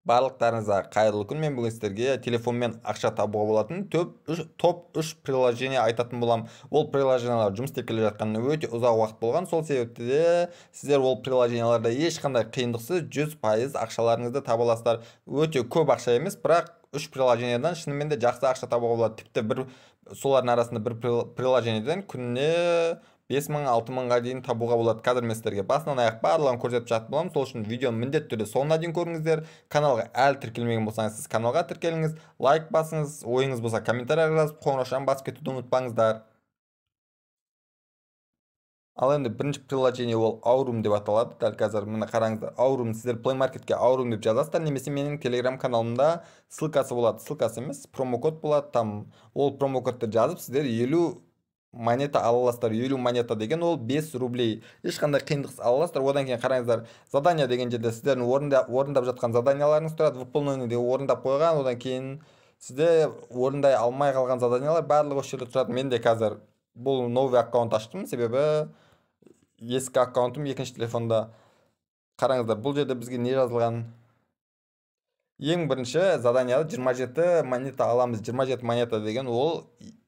Барлықтарыңызға қайырлы күн. Мен бүгін сіздерге телефонмен ақша табуға болатын топ 3 приложение айтатын боламын. Ол приложениялар жұмыс істеп келе жатқанына өте ұзақ уақыт болған. Сол себепті де сіздер ол приложенияларда ешқандай қиындықсыз 100% ақшаларыңызды таба аласыздар. Өте көп ақша емес, бірақ 3 приложениедан шынымен де жақсы ақша табуға болады. Тіпті бір солардың арасында бір приложениеден күніне 5000, 6000-ға дейін табуға болады. Қазір мен сіздерге басынан аяқ барлығын көрсетіп жатып боламын. Сол үшін видеоны міндетті түрде соңына дейін көріңіздер. Каналға әлі тіркелмеген болсаңыз, сіз каналға тіркеліңіз, лайк басыңыз, ойыңыз болса комментарияға жазып, қоңыраушаны басып кетуді ұмытпаңыздар. Ал енді бірінші приложение ол Aurum деп аталады. Дәл қазір міне қараңыздар, Aurum, сіздер Play Marketке Aurum деп жазасыздар, немесе менің Telegram каналымда ссылкасы болады. Ссылкасы емес, промокод болады. Там ол промокодты жазып, сіздер 50 монета ала аласыздар. 50 монета деген ол 5 рублей. Ешқандай қиындықсыз ала аласыздар. Одан кейін қараңыздар, задание деген жерде сіздердің орындап жатқан заданияларыңыз тұрады. Выполненный деген орындап қойған, одан кейін сізде орындай алмай қалған заданиялар барлығы осы жерде тұрады. Мен де қазір бұл новый аккаунт аштым, себебі ескі аккаунтым екінші телефонда. Қараңыздар, бұл жерде бізге не жазылған? Ең бірінші заданияда 27 монета аламыз. 27 монета деген ол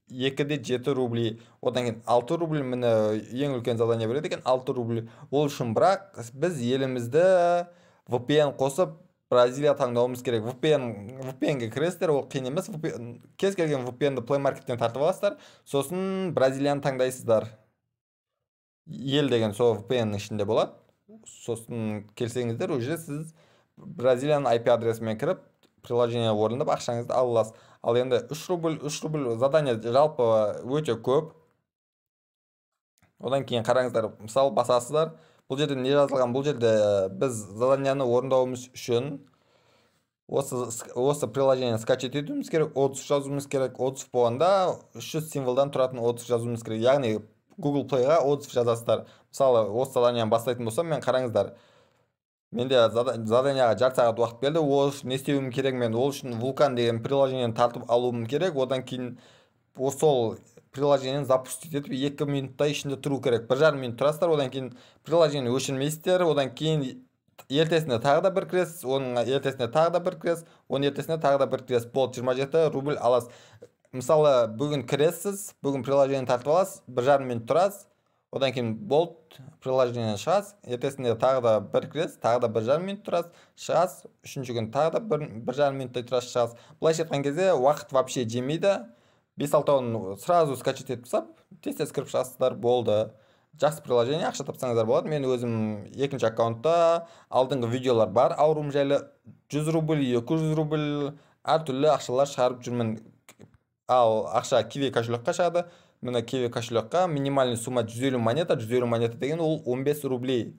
2,7 рублей. Одан кейін 6 рубль, міне ең үлкен задание береді екен, 6 рубль. Ол үшін бірақ біз елімізді VPN қосып Бразилия таңдауымыз керек. VPN-ге кіресіздер, ол қиын емес. Кез келген VPN-ді Play Market'тен тартып аласыздар, сосын Бразилияны таңдайсыздар. Ел деген сол VPN-нің ішінде болады. Сосын келсеңіздер, уже сіз Бразилияның IP адресімен кіріп, приложение орындап ақшаңызды ала аласыз. Ал енді 3 рубль, 3 рубль задание жалпы өте көп. Одан кейін қараңыздар, мысал басасыздар. Бұл жерде не жазылған? Бұл жерде біз заданияны орындауымыз үшін осы приложениені скачать етуіміз керек, отзыв жазуымыз керек. Отзыв болғанда 300 символдан тұратын отзыв жазуымыз керек. Яғни Google Play'ға отзыв жазасыздар. Мысалы, осы заданияны бастайтын болсам, мен қараңыздар, менде заданияға жарты сағат уақыт берді. Ол үшін не істеуім керек мен? Ол үшін Вулкан деген приложениені тартып алуым керек. Одан кейін сол приложениені запустить етіп 2 минуттай ішінде тұру керек. 1,5 минут тұрасыздар, одан кейін приложениені өшірмейсіздер. Одан кейін ертесіне тағы да бір кіресіз, оның ертесіне тағы да бір кіресіз, оның ертесіне тағы да бір кіресіз. Болды, 27 рубль аласыз. Мысалы, бүгін кіресіз, бүгін приложениені тартып аласыз, 1,5 минут тұрасыз. Одан кейін болды, приложениеден шығасыз, ертесінде тағы да бір кіресіз, тағы да 1,5 минут тұрасыз, шығасыз, үшінші күні тағы да 1,5 минуттай тұрасыз, шығасыз. Былайша айтқан кезде уақыт вообще жемейді. 5-6-ын сразу скачать етіп тастап, тез-тез кіріп шығасыздар, болды. Жақсы приложение, ақша тапсаңыздар болады. Мен өзім екінші аккаунтта алдыңғы видеолар бар, Aurum жайлы 100 рубль, 200 рубль әртүрлі ақшалар шығарып жүрмін. Ал ақша Kiwi кошелекқа шығады. Міне Kiwi кошелекқа минимальный сумма 150 монета, 150 монета деген ол 15 рублей.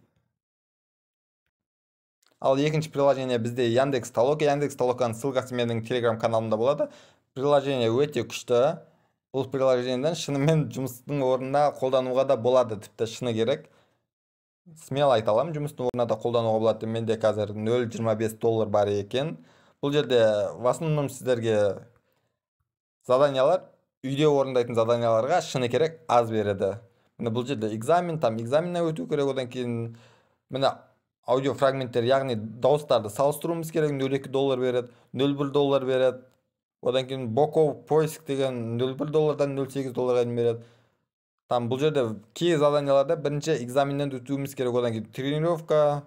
Ал екінші приложение бізде Яндекс Толока. Яндекс Толоканың ссылкасы менің Telegram каналымда болады. Приложение өте күшті. Бұл приложениеден шынымен жұмыстың орнына қолдануға да болады, тіпті шыны керек. Смело айта аламын, жұмыстың орнына да қолдануға болады. Менде қазір 0,25 доллар бар екен. Бұл жерде в основном сіздерге заданиялар, үйде орындайтын заданияларға шыны керек аз береді. Міне бұл жерде экзамен, там экзаменнен өту керек. Одан кейін міне аудиофрагменттер, яғни дауыстарды салыстыруымыз керек. 0,2 доллар береді, 0,1 доллар береді. Одан кейін Боков поиск деген 0,1 доллардан 0,8 долларға дейін береді. Там бұл жерде кей заданияларда бірінші экзаменнен өтуіміз керек. Одан кейін тренировка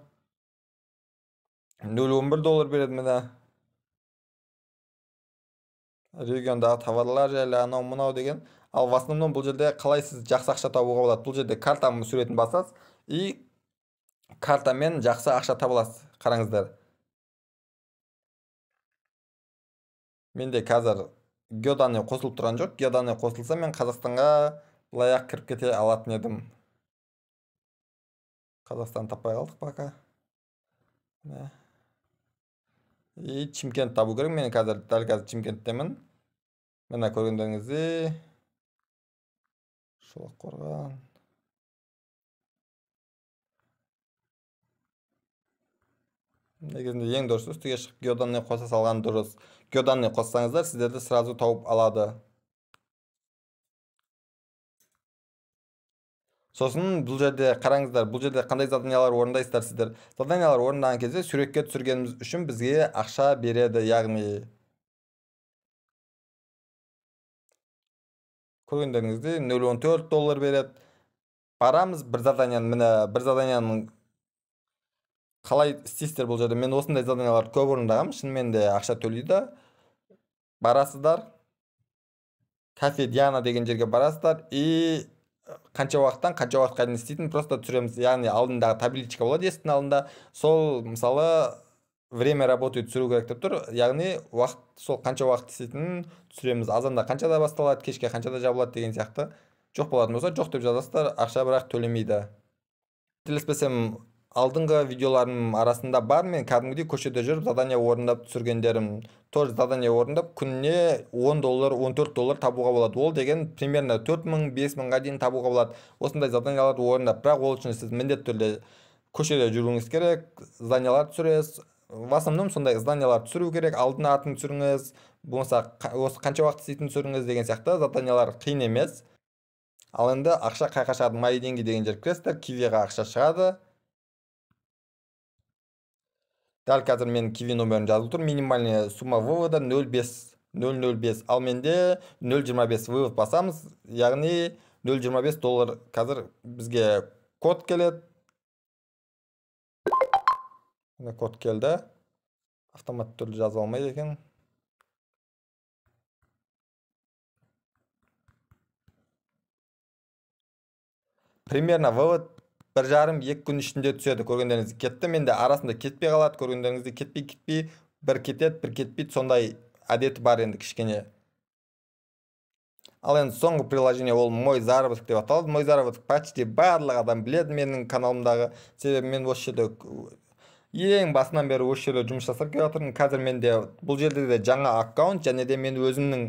0,11 доллар береді. Міне региондағы товарлар жайлы анау мынау деген. Ал в основном бұл жерде қалай сіз жақсы ақша табуға болады? Бұл жерде картаның суретін басасыз и картамен жақсы ақша таба аласыз. Қараңыздар. Менде қазір геоданы қосылып тұрған жоқ. Геоданы қосылса, мен Қазақстанға былай-ақ кіріп кете алатын едім. Қазақстан таппай қалдық пока. И Чимкент табу керек. Мен қазір дәл қазір Чимкенттемін. Міне көргендеріңіздей Шолаққорған. Негізінде ең дұрысы үстіге шығып геоданы қоса салған дұрыс. Геоданы қоссаңыздар, сіздерді сразу тауып алады. Сосын бұл жерде қараңыздар, бұл жерде қандай заданиялар орындайсыздар сіздер. Заданиялар орындаған кезде суретке түсіргеніміз үшін бізге ақша береді, яғни көргендеріңіздей 0,14 доллар береді. Барамыз бір заданияны, міне бір заданияның қалай істейсіздер бұл жерде. Мен осындай заданияларды көп орындағанмын, шынымен де ақша төлейді. Барасыздар, Кафе Диана деген жерге барасыздар и қанша уақыттан қанша уақытқа дейін істейтін просто түсіреміз. Яғни алдындағы табличка болады есіктің алдында, сол мысалы время работы түсіру керек деп тұр, яғни уақыт, сол қанша уақыт істейтінін түсіреміз. Азанда қаншада басталады, кешке қаншада жабылады деген сияқты. Жоқ болатын болса жоқ деп жазасыздар, ақша бірақ төлемейді. Қателеспесем алдыңғы видеоларым арасында бар, мен кәдімгідей көшеде жүріп задание орындап түсіргендерім. Тоже задание орындап күніне 10 доллар, 14 доллар табуға болады. Ол деген примерно 4000, 5000-ға дейін табуға болады. Осындай заданияларды орындап, бірақ ол үшін сіз міндетті түрде көшеде жүруіңіз керек, заданиялар түсіресіз. В основном сондай заданиялар түсіру керек, алдын артын түсіріңіз, болмаса осы қанша уақыт істейтінін түсіріңіз деген сияқты заданиялар қиын емес. Ал енді ақша қайқа шығады? Мои деньги деген жерге кіресіздер, Кивиға ақша шығады. Дәл қазір мен Киви номерін жазылып тұр. Минимальная сумма вывода 0,05, ал менде 0,25 вывод басамыз, яғни 0,25 доллар. Қазір бізге код келеді. Міне код келді. Автоматты түрде жаза алмайды екен. Примерно вывод 1,5-2 күн ішінде түседі. Көргендеріңіз кетті. Менде арасында кетпей қалады. Көргендеріңізде кетпей бір кетеді, бір кетпейді. Сондай әдеті бар енді кішкене. Ал енді соңғы приложение ол Мой заработок деп аталады. Мой заработок почти барлық адам біледі менің каналымдағы. Себебі мен осы жерде ең басынан бері осы жерде жұмыс жасап келе жатырмын. Қазір менде бұл жерде де жаңа аккаунт, және де мен өзімнің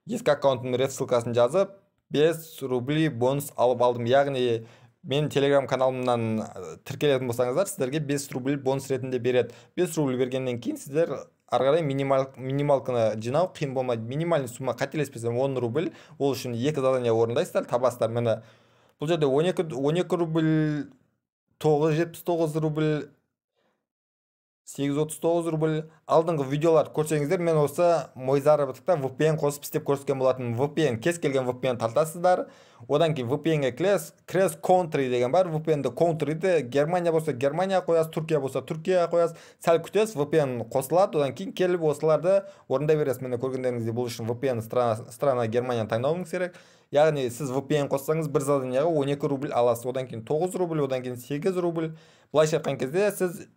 ескі аккаунтымның реф ссылкасын жазып 5 рублей бонус алып алдым. Яғни мен телеграм каналымнан тіркелетін болсаңыздар, сіздерге 5 рубль бонус ретінде береді. 5 рубль бергеннен кейін сіздер ары қарай минималканы жинау қиын болмайды. Минимальный сумма қателеспесем 10 рубль. Ол үшін 2 задание орындайсыздар, табасыздар. Міне бұл жерде 12 рубль, 9,79 рубль, 8,39 рубль. Алдыңғы видеоларды көрсеңіздер, мен осы Мой заработокта VPN қосып істеп көрсеткен болатынмын. VPN, кез келген VPN тартасыздар. Одан кейін VPN-ге кіресіз, country деген бар. VPN-ді country'ді Германия болса Германия қоясыз, Түркия болса Түркия қоясыз. Сәл күтесіз, VPN қосылады. Одан кейін келіп осыларды орындай бересіз. Міне көргендеріңіздей бұл үшін VPN страна Германияны таңдауыңыз керек. Яғни сіз VPN қоссаңыз бір заданияға 12 рубль аласыз. Одан кейін 9 рубль, одан кейін 8 рубль. Былайша айтқан кезде сіз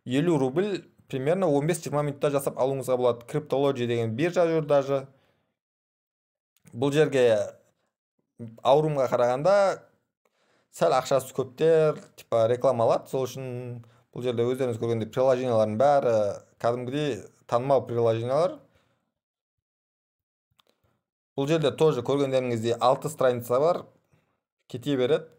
50 рубль примерно 15-20 минутта жасап алуыңызға болады. Криптология деген биржа жүр даже. Бұл жерге Аурумға қарағанда сәл ақшасы көптер, типа реклама алады. Сол үшін бұл жерде өздеріңіз көргендей приложениялардың бәрі кәдімгідей танымал приложениялар. Бұл жерде тоже көргендеріңіздей 6 страница бар, кете береді.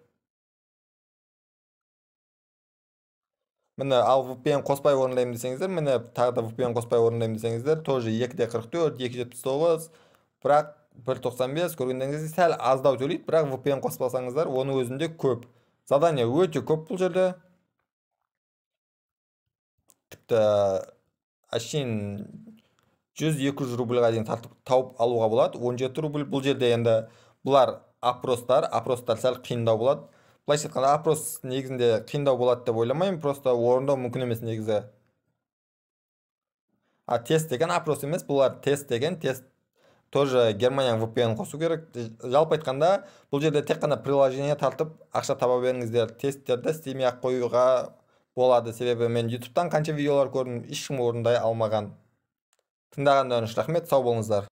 Міне ал VPN қоспай орындаймын десеңіздер, міне тағы да VPN қоспай орындаймын десеңіздер, тоже 2,44, 2,79, бірақ 1,95 көргендеріңіздей сәл аздау төлейді, бірақ VPN қоспасаңыздар, оның өзінде көп. Задание өте көп бұл жерде. Тіпті әшейін 100-200 рубльға дейін тартып тауып алуға болады. 17 рубль. Бұл жерде енді бұлар опростар, опростар сәл қиындау болады. Былайша айтқанда опрос негізінде қиындау болады деп ойламаймын, просто орындау мүмкін емес негізі. А тест деген опрос емес, бұлар тест деген, тест тоже Германияның VPN қосу керек. Жалпы айтқанда бұл жерде тек қана приложение тартып ақша таба беріңіздер, тесттерді істемей-ақ қоюға болады. Себебі мен YouTube'тан қанша видеолар көрдім, ешкім орындай алмаған. Тыңдағандарыңыз үшін рахмет, сау болыңыздар.